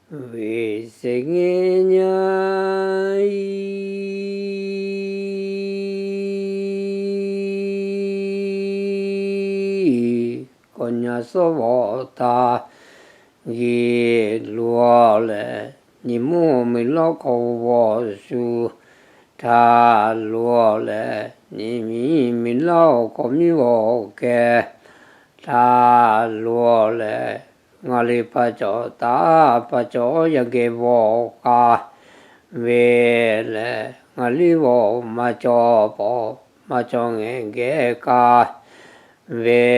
Viꞈ sheˍ ngeh nyaˇ iˉ, kawꞈ nyi a suhˉ vawꞈ htaˇ, geh lo leh, nyi mvuhˇ miˬ lawˇ hk'aw vawꞈ shu htaˇ lo leh, nyi miˬ miˬ lawˇ k'awꞈ miˉ vawꞈ keh htaˇ lo leh, ngaˬ liꞈ pa cawˬ taˍ pa cawˬ yaˇ geh vawꞈ k'ai ve leh, ngaˬ liꞈ vawꞈ maˇ cawˬ pawˍ maˇ cawˬ ngehˬ geh k'ai ve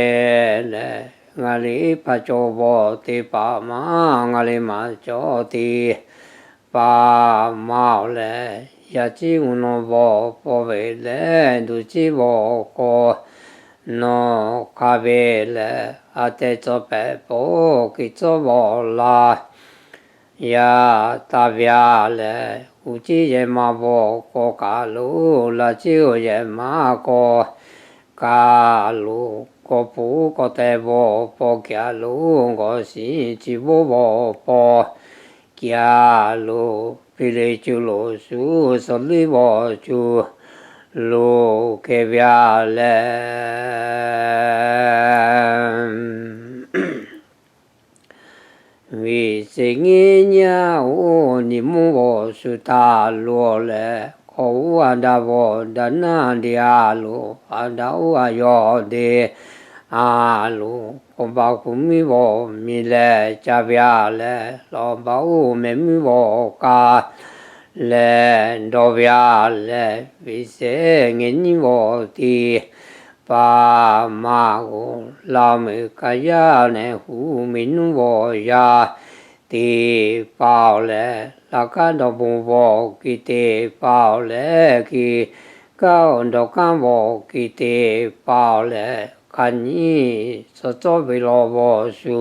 leh, ngaˬ liꞈ pa cawˬ vawꞈ teˇ hpaˍ maˇ ngaˬ liꞈ maˇ cawˬ teˇ hpaˍ maˇ leh, yaꞈ ciˉ mvuhˇ naw vawꞈ paw ve leh, duˬ ciˉ vawꞈ k'aw nawˬ hk'a ve leh, a teh cawˬ pehˍ pawˍ kiˬ cawˬ vawꞈ la yaˇ taˍ ve a leh, uˉ ciˉ yehˬ ma vawꞈ k'aw kaˬ lo, laꞈ ciˉ yehˬ ma k'aw kaˬ lo, kawˇ puˍ kawˇ teh vawꞈ paw kaˬ lo, gawˬ shiˍ ciˍ voˇ vawꞈ paw kaˬ lo, piˇ le cuˇ lo shu suhˍ liˇ vawꞈ cuˇ lo keh ve a leh, viꞈ sheˍ ngeh nyaˇ oˇ nyi mvuhˇ vawꞈ shu htaˇ lo leh, k'awꞈ uˉ a daꞈ vawꞈ daꞈ naˇ de a lo, a daꞈ uˉ a yawˬ de a lo, k'awꞈ baˬ kuˬ miˉ vawꞈ miˬ leh ca ve a leh, lawˬ baˬ oˇ mehˍ miˉ vawꞈ k'ai leh dawˇ ve a leh, viꞈ sheˍ ngeh nyiˇ vawꞈ teˇ hpaˍ maˇ g'uˬ, laˇ meuꞈ kaˍ yaˇ nehˬ hu miˬ nuˇ vawꞈ yaˇ teˇ hpaˍ leh, laꞈ kaˉ dawˇ bon vawꞈ kiˬ teˇ hpaˍ leh, kiˇ kaˉ dawˇ kaˉ vawꞈ kiˬ teˇ hpaˍ leh, hk'aˬ nyi suhˍ cawˇ ve lawˬ vawꞈ shu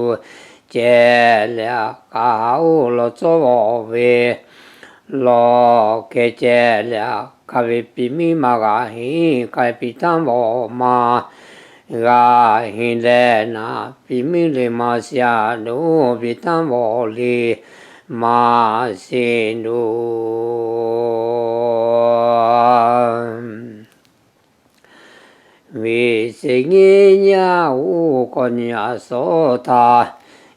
ceh leh, k'aˍ oˇ lawˬ cawˇ vawꞈ ve lawˬ keh ceh leh, hk'aˬ ve piˇ miˉ maˇ g'a henˇ, k'ai piˇ taˉ vawꞈ maˇ g'a henˇ leh naˍ, piˇ miˉ le maˇ shiˍ a lo, piˇ taˉ vawꞈ le maˇ shiˍ lo. Viꞈ sheˍ ngeh nyaˇ oˇ kawꞈ nyi a suhˉ htaˇ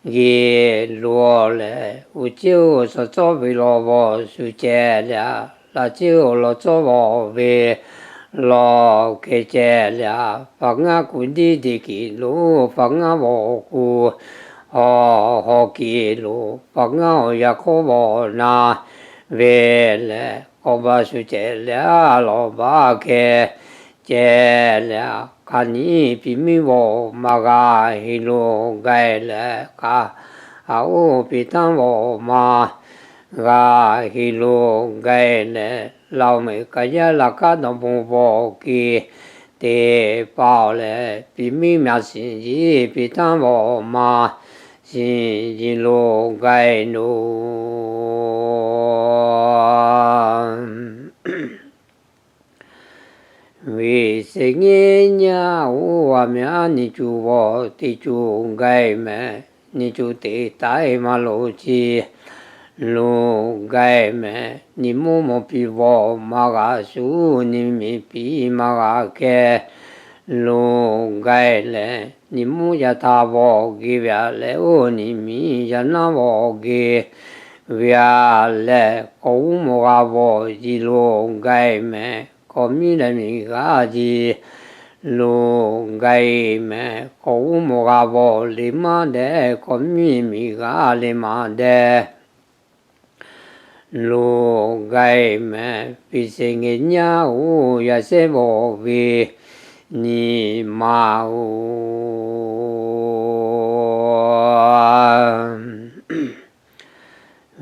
geh lo leh, uˉ ciˉ oˇ suhˍ cawˇ ve lawˬ vawꞈ shu ceh leh, laꞈ ciˉ oˇ lawˬ cawˇ vawꞈ ve lawˬ keh ceh leh, paˍ ngaˇ kuˬ diˇ diˇ kiˬ lo, paˍ ngaˇ vawꞈ kuˬ hawˬ hawˬ kiˬ lo, paˍ ngaˇ awˬ yaꞈ hk'aw vawꞈ na ve leh, k'awꞈ baˬ shu ceh leh, lawˬ baˬ keh ceh leh, hk'aˬ nyi piˇ miˉ vawꞈ maˇ g'a henˇ lo gaiˇ leh, k'aˍ oˇ piˇ taˉ vawꞈ maˇ g'a henˇ lo gaiˇ leh, laˇ meuꞈ kaˍ yaˇ laꞈ kaˉ dawˇ bon vawꞈ kiˬ teˇ hpaˍ leh, piˇ miˉ maˇ shiˍ yiˍ piˇ taˉ vawꞈ maˇ shiˍ yiˍ lo gaiˇ lo. Viꞈ sheˍ ngeh nyaˇ oˇ a mehˍ a nyi cuˬ vawꞈ teˇ cuˬ gaiˇ mehˍ, nyi cuˬ teˇ taiˍ maˇ loˍ ciˇ lo gaiˇ mehˍ, nyi mvuhˇ mvuhˇ piˇ vawꞈ maˇ g'a shuˍ, nyi miˬ piˇ maˇ g'a keh lo gaiˇ leh, nyi mvuhˇ yaˇ htaˇ vawꞈ geh ve a leh, oˇ nyi miˬ yaˇ naˉ vawꞈ geh ve a leh, k'awꞈ uˉ mawˬ g'a vawꞈ yiˍ lo gaiˇ mehˍ, k'awꞈ miˉ leh miˬ g'a yiˍ lo gaiˇ mehˍ, k'awꞈ uˉ mawˬ g'a vawꞈ le maˇ dehꞈ, k'awꞈ miˉ miˬ g'a le maˇ dehꞈ lo gaiˇ mehˍ, viꞈ sheˍ ngeh nyaˇ oˇ yaꞈ shehˉ vawꞈ ve nyi ma oˬ.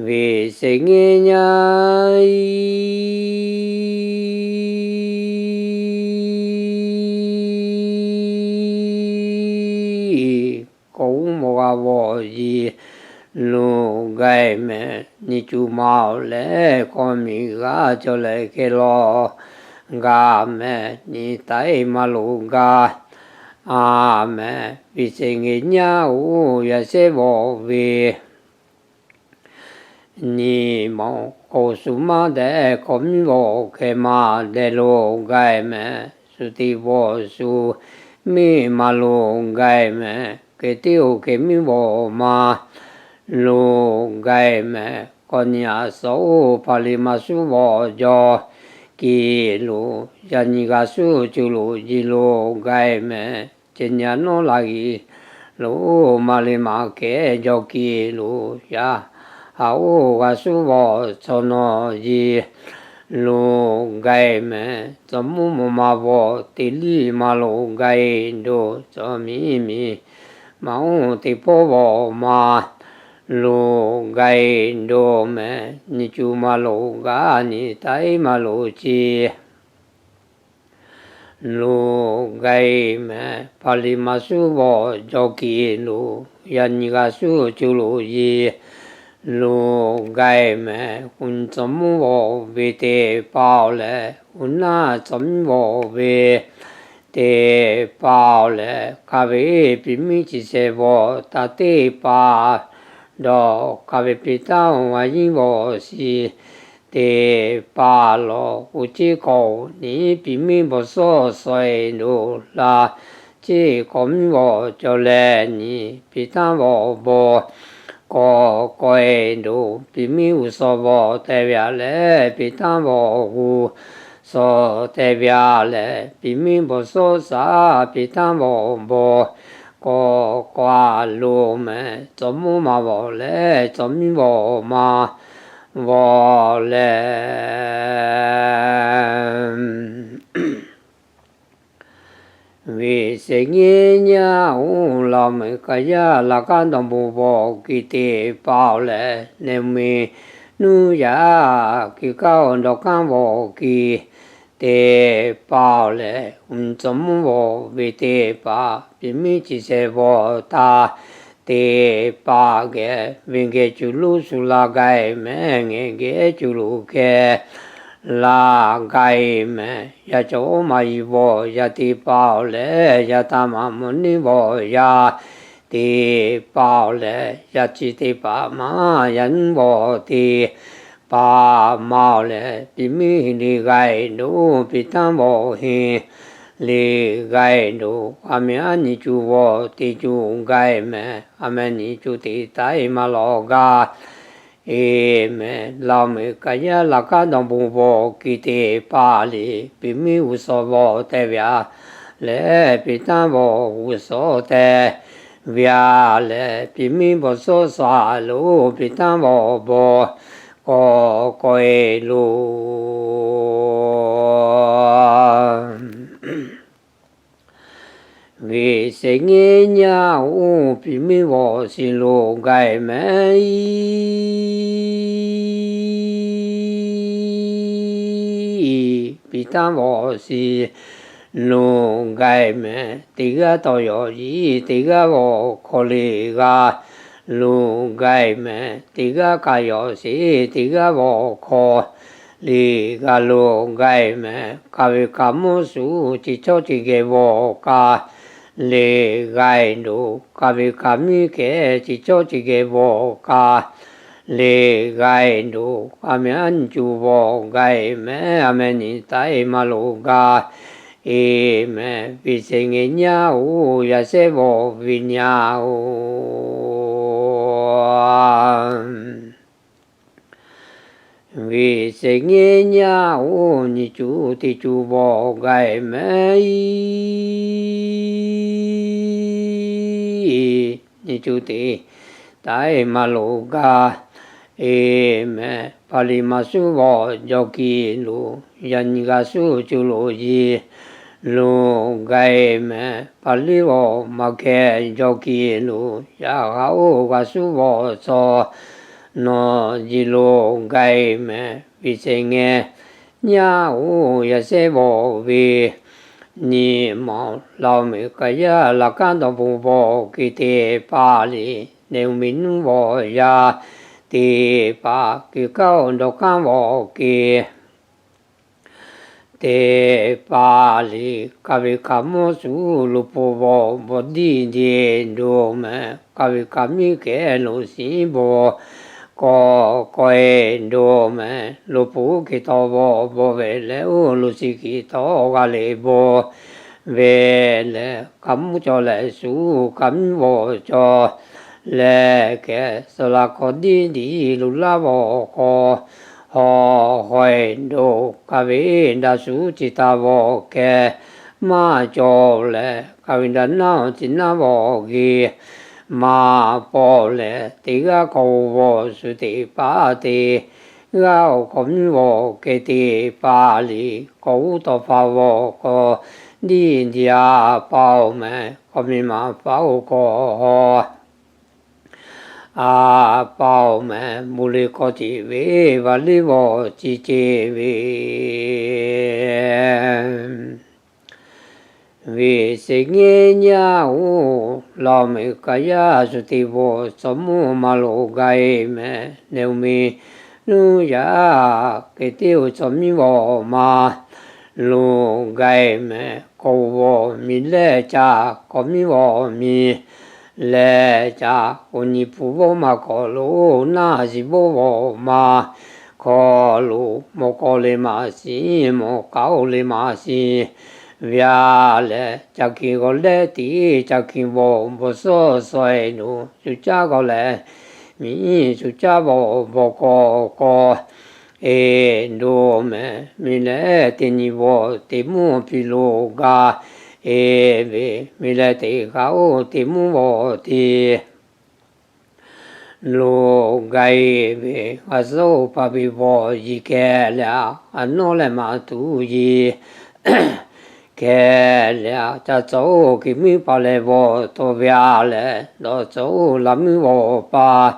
Viꞈ sheˍ ngeh nyaˇ iˉ, k'awꞈ uˉ mawˬ g'a vawꞈ yiˍ lo gaiˇ mehˍ, nyi cuˬ ma oˬ leh k'awꞈ miˬ g'a cawˬ leh keh lawˬ gaˇ mehˍ, nyi taiˍ maˇ loˍ gaˇ a mehˍ, viꞈ sheˍ ngeh nyaˇ oˇ yaꞈ shehˉ vawꞈ ve Nyi ma k'o, shu maˇ dehꞈ k'awꞈ miˇ vawˬ hkeh maˇ dehꞈ lo gaiˇ mehˍ. Shu teˇ vawˬ shu miˇ ma lo gaiˇ mehˍ. Hkeh teˇ oˬ hkeh miˇ vawˬ ma lo gaiˇ mehˍ. K'awꞈ nyi a shaꞈ oˇ hpaˍ liꞈ ma shu vawˬ jaw kiˬ lo, yaꞈ nyi g'a shu cuˇ lo jiˬ lo gaiˇ mehˍ. Ceh nyi a nawˉ la geh lo maˇ liꞈ ma kehˉ jaw kiˬ lo, yaꞈ ha oˇ g'a shu vawˬ chaw nawˬ jiˬ lo gaiˇ mehˍ. Tcuh mvuhˇ mvuhˇ ma vawˬ teˇ liˇ ma lo gaiˇ doˬ. Tcuh miˇ miˇ ma oˇ teˇ pawˆ vawˬ ma lo gaiˇ doˬ mehˍ. Nyi cuˇ ma lo gaˇ nyi taiˉ ma lo ciˇ lo gaiˇ mehˍ. Hpaˍ liꞈ ma shu vawˬ jaw kiˬ lo, yaꞈ nyi g'a shu cuˇ lo jiˬ lo gaiˇ mehˍ. Uˬ tcuh mvuhˇ vawˬ ve teˇ pawˆ leh, uˬ naˆ tcuh mvuhˇ vawˬ ve teˇ pawˆ leh, hk'a ve piˇ miˇ chi sheh vawˬ taˍ teˇ pawˆ dawˬ, hk'a ve piˇ taˍ a yiˉ vawˬ shiˍ teˇ pawˆ lawˬ, uˉ ceˇ k'awꞈ nyi piˇ miˇ bon sawˉ saweh doˬ la, ceˇ k'awꞈ miˇ vawˬ cawˬ leh nyi piˇ taˍ vawˬ bon k'awꞈ k'aweh doˬ. Piˇ miˇ g'uˇ suhˍ vawˬ teh ve a leh, piˇ taˍ vawˬ g'uˇ suhˍ teh ve a leh, piˇ miˇ bon sawˉ shaˍ piˇ taˍ vawˬ bon k'awꞈ k'aweh lo mehˍ. Tcuh mvuhˇ ma vawˬ leh, tcuh miˇ vawˬ ma vawˬ leh, ve shehˍ nyi nyaˇ oˇ laꞈ meuˍ kaꞈ yaˇ laꞈ kaˉ dawˇ bon vawˬ kiˬ teˇ pawˆ leh, neˇ miˇ nuˇ yaˇ kiˬ kaˉ awˬ dawˇ kaˉ vawˬ kiˬ teˇ pawˆ leh, uˬ tcuh mvuhˇ vawˬ ve teˇ pawˆ piˇ miˇ chi sheh vawˬ taˍ teˇ pawˆ geh, venˇ geh cuˬ lo shu la gaiˇ mehˍ. Ngehˬ geh cuˬ lo hkeh la gaiˇ mehˍ. Yaˇ cawˬ oˇ ma yiˍ vawˬ yaˇ teˇ pawˆ leh, yaˇ taˇ ma mvuhˇ neˇ vawˬ yaˇ teˇ pawˆ leh, yaˇ chi teˇ pawˆ maˇ yaˇ nuˇ vawˬ teˇ pawˆ maˇ leh, piˇ miˇ heˍ le gaiˇ doˬ, piˇ taˍ vawˬ heˍ le gaiˇ doˬ. A mehˍ aˉ nyi cuˇ vawˬ teˇ cuˇ gaiˇ mehˍ. A mehˍ nyi cuˇ teˇ taiˉ maˇ lawˬ gaˇ e mehˍ. Laꞈ meuˍ kaꞈ yaˇ laꞈ kaˉ dawˇ bon vawˬ kiˬ teˇ pawˆ leh, piˇ miˇ g'uˇ suhˍ vawˬ teh ve a leh, piˇ taˍ vawˬ g'uˇ suhˍ teh ve a leh, piˇ miˇ bon sawˉ shaˍ lo piˇ taˍ vawˬ bon k'awꞈ k'aweh lo ve shehˍ nyi nyaˇ oˇ piˇ miˇ vawˬ shiˍ lo gaiˇ mehˍ. Piˇ taˍ vawˬ shiˍ lo gaiˇ mehˍ. Teˇ g'aˇ tawˇ yawˬ yiˍ teˇ g'aˇ vawˬ hkawˇ le g'a lo gaiˇ mehˍ. Teˇ g'aˇ kaꞈ yawˬ sheˍ teˇ g'aˇ vawˬ hkawˇ le g'a lo gaiˇ mehˍ. Hk'a ve hk'a mvuhˇ shu chi cawˇ chi geh vawˬ kaꞈ le gaiˇ doˬ. Hk'a ve hk'a miˇ kehˉ chi cawˇ chi geh vawˬ kaꞈ le gaiˇ doˬ. A mehˍ aˉ nyi cuˇ vawˬ gaiˇ mehˍ. A mehˍ nyi taiˉ maˇ lawˬ gaˇ e mehˍ. Ve shehˍ nyi nyaˇ oˇ yaˇ shehˍ vawˬ ve nyaˇ oˇ ve shehˍ nyi nyaˇ oˇ nyi cuˇ teˇ cuˇ vawˬ gaiˇ mehˍ. Nyi cuˇ teˇ taiˉ maˇ lawˬ gaˇ e mehˍ. Hpaˍ liꞈ ma shu vawˬ jaw kiˬ lo, yaꞈ nyi g'a shu cuˇ lo jiˬ lo gaiˇ mehˍ. Hpaˍ liꞈ vawˬ maˇ hkeh jaw kiˬ lo, yaꞈ ha oˇ g'a shu vawˬ chaw nawˬ jiˬ lo gaiˇ mehˍ. Ve shehˍ nyi nyaˇ oˇ yaˇ shehˍ vawˬ ve nyi ma laꞈ meuˍ kaꞈ yaˇ laꞈ kaˉ dawˇ bon vawˬ kiˬ teˇ pawˆ leh, neˇ miˇ nuˇ vawˬ yaˇ teˇ pawˆ kiˬ kaˉ awˬ dawˇ kaˉ vawˬ kiˬ teˇ pawˆ leh, hk'a ve hk'a mvuhˇ shu lo pon vawˬ bawˬ diˇ diˇ doˬ mehˍ. Hk'a ve hk'a miˇ kehˉ lo shiˍ bawˬ kawˆ kawˆ e do mehˍ, lo hpu kiˬ taw vawˆ bawˆ ve leh, oˇ lo shiˍ kiˬ taw g'a le bawˆ ve leh, hk'a mvuhˇ cawˬ leh shu hk'a mvuhˇ vawˆ cawˬ leh kehˬ, suh la hk'aw diˇ diˇ lo laˇ vawˆ k'aw, haw haw e do kaˇ ve daꞈ shu chi taˇ vawˆ kehˬ, maˇ cawˬ leh kaˇ ve daꞈ naˇ awˬ ci naˇ vawˆ geh maˇ pawˆ leh, teˇ g'aˇ k'awꞈ vawˆ shu teˇ hpaˍ teˇ g'aˇ, awˬ hk'aw mvuhˇ vawˆ kehˬ teˇ hpaˍ liꞈ k'awꞈ uˉ tawˇ hpaˍ vawˆ k'aw, diˇ diˇ a paoˬ mehˍ, k'awꞈ miˬ maˍ paoˬ k'awꞈ haw a paoˬ mehˍ, bon leh k'awꞈ ceˬ ve, vaˬ liˇ vawˆ ceˬ ceˬ ve ve sheˍ ngeh nyaˇ oˬ, laˬ meuꞈ kaˍ yaˇ shu teˇ vawˆ, tcuh mvuhˇ maˇ loˍ gaˇ e mehˍ. Neˬ oˬ miˬ nuˇ yaˇ kehˬ teˇ oˬ, tcuh miˉ vawˆ maˇ loˍ gaˇ e mehˍ. K'awꞈ vawˆ miˬ leh ca, k'awꞈ miˉ vawˆ miˬ leh ca, k'o nyi hpu vawˆ maˇ hk'aw lo, naˆ shiˍ vawˆ vawˆ maˇ hk'aw lo, mawˬ k'aw le maˇ shiˍ, mawˬ k'aoˍ le maˇ shiˍ ve a leh, ca hkiˬ g'awˬ leh tiˉ ca hkiˬ vawˆ bawˬ suhˉ suhˉ e do, shu caˉ g'awˬ leh miˬ shu caˉ vawˆ bawˬ k'aw k'aw e do mehˍ. Miˬ leh teˇ nyi vawˆ teˇ mvuhˇ piˇ lo gaˇ e ve, miˬ leh teˇ g'aˇ oˬ, teˇ mvuhˇ vawˆ teˇ lo gaˇ e ve, g'a suh oˇ hpaˍ ve vawˆ yiˍ kehˬ leh, a nawˉ leh maˇ tuˬ yiˍ kehˬ leh, ca tcuh oˇ hkiˬ muiˉ paˍ leh vawˆ tawˆ ve a leh, dawˬ tcuh oˇ laꞈ muiˉ vawˆ paˍ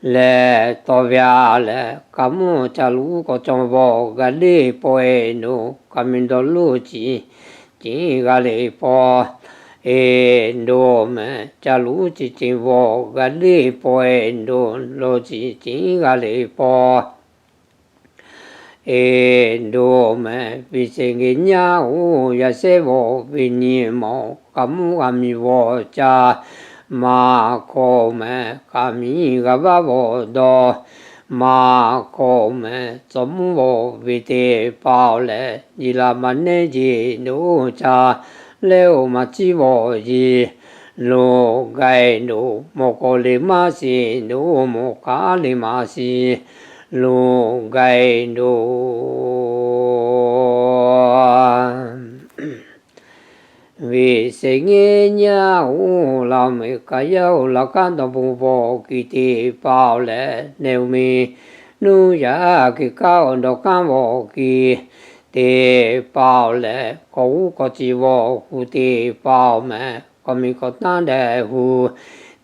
leh tawˆ ve a leh, kaꞈ mvuhˇ ca luˬ k'awꞈ cawˬ vawˆ g'a leˇ pawˆ e do, kaꞈ miˬ dawˬ lo ciˍ ciˍ g'a le pawˆ e do mehˍ. Ca luˬ ciˍ ciˍ vawˆ g'a leˇ pawˆ e do, lo ciˍ ciˍ g'a le pawˆ e do mehˍ. Viˬ sheˍ ngeh nyaˇ oˬ, yaꞈ shehˉ vawˆ ve nyi ma oˬ, kaꞈ mvuhˇ g'a miˬ vawˆ ca maˇ hkawˇ mehˍ. Kaꞈ miˬ g'a vaˇ vawˆ dawˇ maˇ hkawˇ mehˍ. Tcuh mvuhˇ vawˆ ve teˇ hpaˍ leh, yiˍ laˬ maˇ nehˉ jeˬ do ca leh oˇ maˇ ciˉ vawˆ yiˍ lo gaˇ e do, mawˬ k'aw le maˇ shiˍ do, mawˬ k'aoˍ le maˇ shiˍ lo gaˇ e do. Viˬ sheˍ ngeh nyaˇ oˬ, laˬ meuꞈ kaˍ yaˇ oˬ, laꞈ kaˉ dawˇ bon vawˆ kiˬ teˇ hpaˍ leh, neˬ oˬ miˬ nuˇ yaˇ kehˬ kaˇ oˬ, dawˬ kaˉ vawˆ kiˬ teˇ hpaˍ leh, k'awꞈ uˉ k'awꞈ ceˬ vawˆ hu teˇ hpaˍ mehˍ. K'awꞈ miˬ k'awꞈ tanˇ dehꞈ hu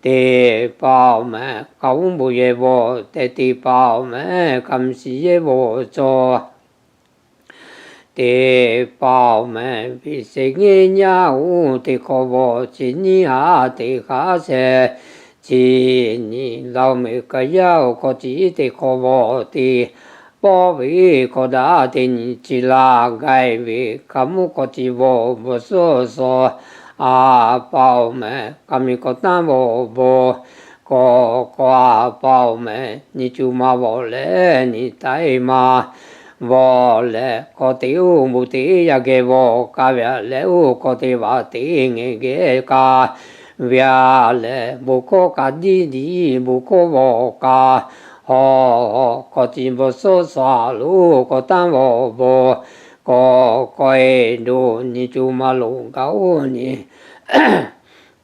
teˇ hpaˍ mehˍ. Kaꞈ uˉ bon yehˬ vawˆ tehꞈ teˇ hpaˍ mehˍ. Kaꞈ miˬ shiˍ yehˬ vawˆ cawˬ teˇ hpaˍ mehˍ. Viˬ sheˍ ngeh nyaˇ oˬ, teˇ hk'awꞈ vawˆ ciˍ nyiˇ haˉ teˇ haˉ sheh ciˍ nyi, laˬ meuꞈ kaˍ yaˇ oˬ, hkawꞈ ciˍ teˇ hk'awꞈ vawˆ teˇ pawˆ ve hkawꞈ daꞈ teˇ nyi ciˍ laˇ gaˇ e ve, kaꞈ mvuhˇ k'awꞈ ceˬ vawˆ bawˬ suhˉ suhˉ a paoˬ mehˍ. Kaꞈ miˬ k'awꞈ tanˇ vawˆ bawˬ k'awꞈ k'awꞈ a paoˬ mehˍ. Nyi cuˇ maˇ vawˆ leh nyi taiˉ maˇ vawˆ leh, k'awꞈ teꞈ oˇ bon teꞈ yaˇ geh vawˆ kaˇ ve a leh, oˇ k'awꞈ teꞈ vaꞈ teꞈ ngeh geh kaˇ ve a leh, bon hkawˇ kaꞈ diˇ diˇ bon hkawˇ vawˆ kaˇ, haw haw k'awꞈ ciˍ bawˬ suhˉ suhˉ lo k'awꞈ tanˇ vawˆ bawˬ k'awꞈ k'awꞈ e do, nyi cuˇ maˇ loˍ gaˇ oˇ nyi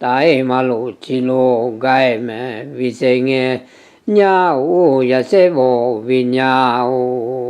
taiˉ maˇ loˍ ciˍ lo gaˇ e mehˍ. Viˬ sheˍ ngeh nyaˇ oˬ, yaꞈ shehˉ vawˆ ve nyaˇ oˬ.